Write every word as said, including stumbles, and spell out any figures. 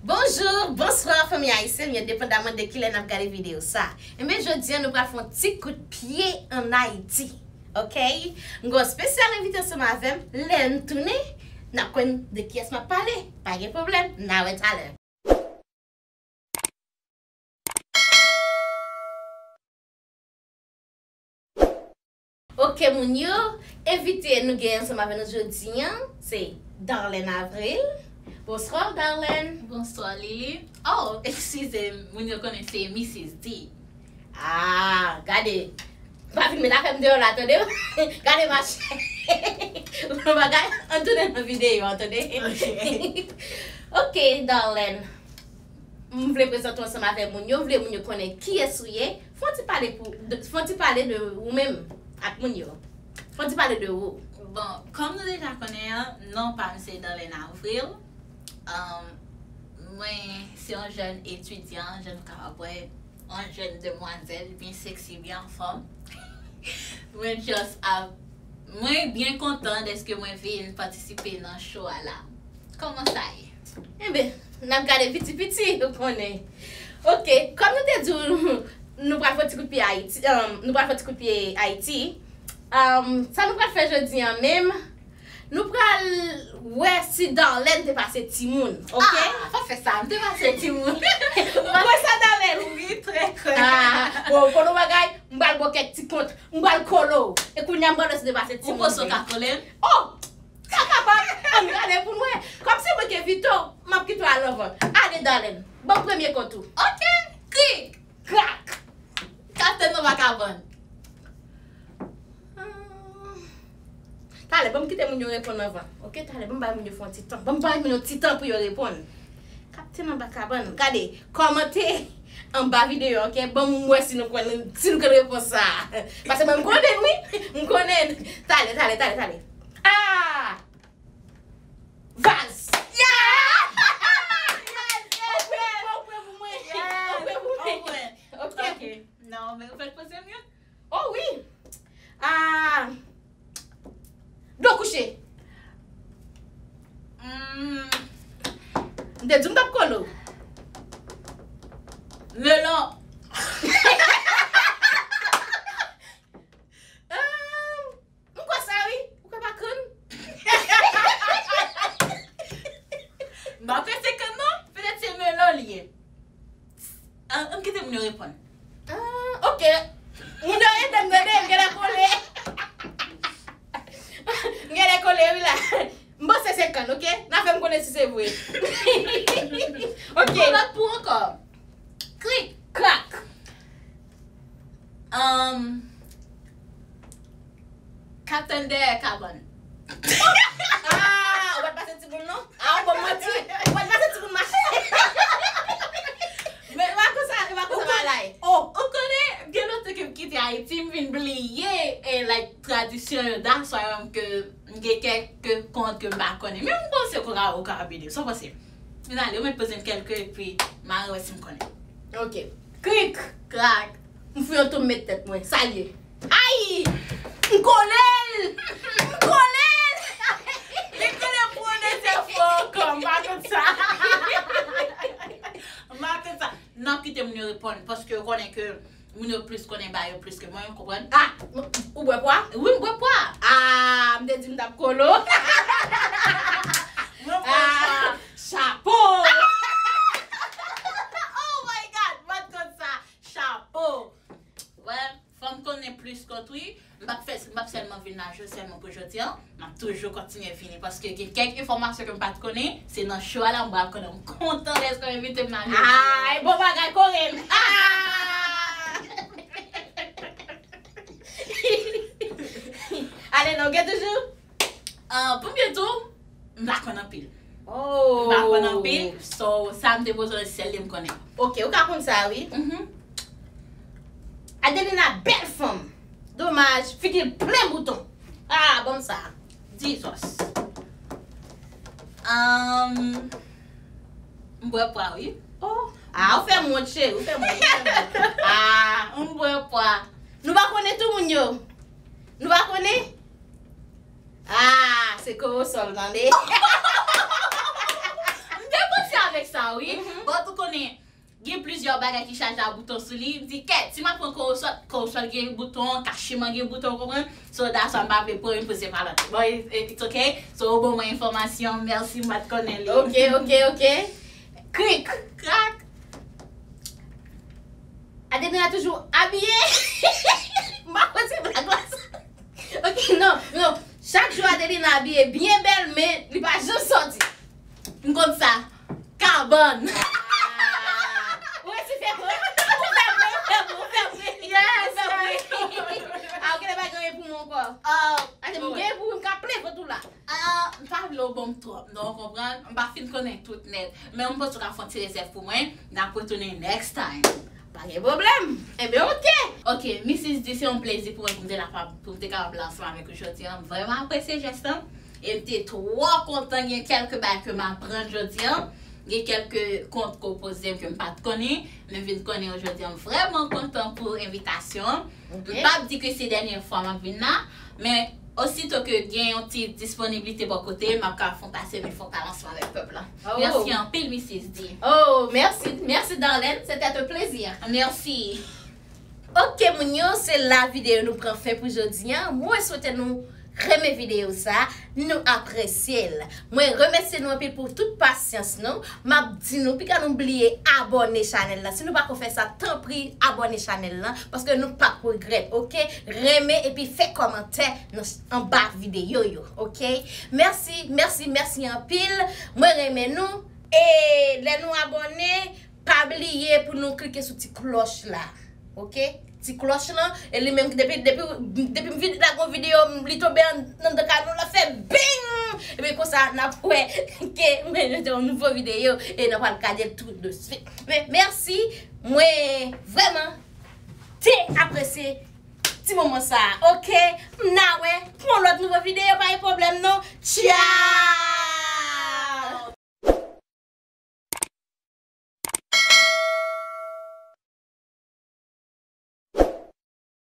Bonjou, bonswa fanmi ayisyèn yo, depandaman de kilè n ap gade videyo sa. Enben, jodi a nou pral fè yon ti kout pye ann Ayiti. Oke? M gen yon espesyal envite ansanm avè m. Lè n tounen, n ap konn de kiyès m ap pale. Pa gen pwoblèm, n a wè talè. Oke moun yo, envite nou gen ansanm avè nou jodi a, se Darlène Avril. Bonswa Darlène. Bonswa Lili. Oh, eskize m, moun yo konnen se Missis D. Ah, gade. Pa vin met afè m deyò la, tande. Gade machè. Yon bagay, ann tounen nan videyo a, tande. Ok. Ok, Darlène. M vle prezante w ansanm avè moun yo, m vle moun yo konnen kiyès ou ye. Fè yon ti pale pou, de, fè yon ti pale de ou menm ak moun yo. Fè yon ti pale de ou. Bon, kòm nou deja konnen an, non pa m se Darlène Avril. Um, mwen se yon jèn etidyan, jan nou kapab wè, yon jèn demwazèl, byen seksi, byen anfòm. Mwen just ap, mwen byen kontan dèske mwen vin patisipe nan show a la. Kòman sa ye? Enben, n ap gade piti piti, ou konnen. Ok, kòm nou te di w, nou pral fè ti kout pye Ayiti, um, nou pral fè ti kout pye Ayiti. Um, sa nou pral fè jodi a menm, nou pral wè si Darlène te pase timoun, ok? Ah, pa fè sa, m te pase timoun. Ou wè sa, Darlène? Wi, trè, trè. Ah, bon, konnen yon bagay, m pral ba w kèk ti kont, m pral kole w. E kounye a, m pral wè si w te pase timoun. Ou panse w ka kole m? Oh! Sa kapab. Ann gade pou n wè. Kòm se mwen ki envite w, m ap kite w al anvan. Ale, Darlène. Ban m premye kont ou. Ok. Krik. Krak. Kaptèn nan pa ka vann. Ah. Talè, ban m kite moun yo reponn anvan. Ok, talè, ban m bay moun yo fè yon ti tan. Ban m bay moun yo ti tan pou yo reponn. Kaptèn anba kabann. Gade, kòmante anba videyo a, ok? Ban m wè si nou konn, si nou konn repons sa a. Paske mwen, m konnen l, wi. M konnen l. Talè, talè, talè, talè. Ah! Vaz! Yeah! Yes, yes, yes! On pwen, on pwen pou mwen. Yes! On pwen pou mwen. On pwen. Ok. Ok. Non, men ou fèk poze m youn. Oh wi! Ah! Dlo kouche. Hmm. M te di m t ap kole w. Melon. Ah, m kwè sa wi. Ou kwè pa kann? M pa kwè se kann non. Petèt se melon li ye. An, ann kite moun yo reponn. Ah, ok. Moun yo ede m tande, m genlè kole. M genlè kole, wi la. M panse se kann, ok? N a fè m konnen si se vre. Ok. Yon lòt pou ankò. Krik. Krak. Um, Kaptèn dèyè kabann. Ah, ou pa t pase timoun non? Ah, ou ban m manti. Ou pa t pase timoun mache. Men, e pa konsa, e pa konsa bagay. Oh, ou konnen, gen lontan ke m kite Ayiti, m vin bliye, e, like, tradisyon yo, that's why, um, ke m gen kèk kont ke m pa konnen. Men m panse ou ka, ou ka ede. Sa w panse? Vin ale, ou mèt poze m kèk, epi m a wè si m konnen. Ok. Krik! Krak! M fouye yon tou m met tèt mwen. Sa l ye? Ay! M kole l! M kole l! Li kole pou yon dezyèm fwa ankò, m pa konn sa. M pa konn sa. N ap kite moun yo reponn, paske yo konnen ke moun yo plis konnen bagay yo plis ke mwen, ou konprann? Ah! Ou bwè pwa? Wi, m bwè pwa. Ah! M te di m t ap kole w. Mwen bwè pwa. Ah! Chapo! Oh my God! M pa t konn sa. Chapo! Well, fò m konnen plis kont wi. M p ap fè, m p ap sèlman vin la jwe sèlman pou jodi a. M ap toujou kontinye vini paske gen kèk enfòmasyon ke m pa t konnen. Se nan show a la m pral konnen. M kontan dèske w envite m nan jodi a. Ay, bon bagay, kore m. Ah! Ale non, gen toujou? Ah, pou m byen di w, m pa konn anpil. Oh. M pa konn anpil, so sa m te poze w, sèl li m konnen. Ok, ou ka konn sa, wi. Mhm. Adelina, bèl fanm. Domaj, figi l plen bouton. Ah, ban m sa. Jesus. Um, m bwè pwa, wi. Oh. Ah, ou fè m wont, cheri, ou fè m wont, ou fè m wont. Ah, m bwè pwa. Nou pa konnen tou moun yo. Nou pa konnen? Ah, se korosòl, tande. M te panse avèk sa, Wi, bon, tout konnen, gen plizyè bagay ki chaje a bouton sou li. M di, kèt, si m ap pran korosòt, korosòt gen bouton, kachiman gen bouton, ou konprann? So, that's why m pa vle pran youn pou se pa lòt. Bon, it- it- it's okay. So, ou ban mwen enfòmasyon, mèsi, m pa t konnen li. Ok, ok, ok. Krik, krak. Adelina toujou abiye. M pa konn si blag la sa. Ok, non, non. Chak jou Adelina abiye byen bèl, men li pa janm sòti. M konn sa. Kabann. Ou resi fè vre. Ou fè vre, ou fè vre, ou fè vre. Yes, ou fè vre. Ah, ok, lè pa gen pou mwen ankò. Ah, ate m gen pou m ka plen vant ou la. Ah, m pa vle w ban m twòp, non, ou konprann? M pa fin konnen tout nèt. Men m panse w ka fè yon ti rezèv pou mwen. N ap retounen next time. Pa gen pwoblèm. Enben, ok. Ok, Missis D, se yon plezi pou mwen pou m te la, pou m te kapab la ansanm avèk ou jodi a. M vrèman apresye jès lan. E m te twò kontan gen kèlke bagay ke m aprann jodi a. Gen kèlke kont ke w poze m ke m pa t konnen. Men m vin konnen yo jodi a. M vrèman kontan pou envitasyon an. Ok. M p ap di ke se dènye fwa m ap vin la. Men osito ke gen yon ti disponiblite bò kote, m ap ka fè yon pase men fè yon pale ansanm avèk pèp la. Oh. Mèsi anpil, Missis D. Oh, merci, merci, darling. C'était un plaisir. Mèsi. Ok, moun yo, se la videyo nou pran fen pou jodi a. Mwen swete nou renmen videyo sa, nou apresye l. Mwen remèsye nou anpil pou tout pasyans nou. M ap di nou, piga nou bliye abòne chanèl la. Si nou pako fè sa, tanpri abòne chanèl la, paske nou pap regrèt, ok? Renmen epi fè kòmantè nan, anba videyo yo, ok? Mèsi, mèsi, mèsi anpil. Mwen renmen nou. E lè nou abòne, pa bliye pou nou klike sou ti klòch la. Ok? Ti klòch lan, e li menm depi, depi, depi m vin lage yon videyo, li tonbe an, anndan kanal la fè bing! Epi konsa, n ap wè ke mwen mete yon nouvo videyo e n ap al gade l tout de suite. Men, mèsi, mwen vrèman te apresye ti moman sa, ok? M nan wè pou yon lòt nouvo videyo, pa gen pwoblèm non. Tchao!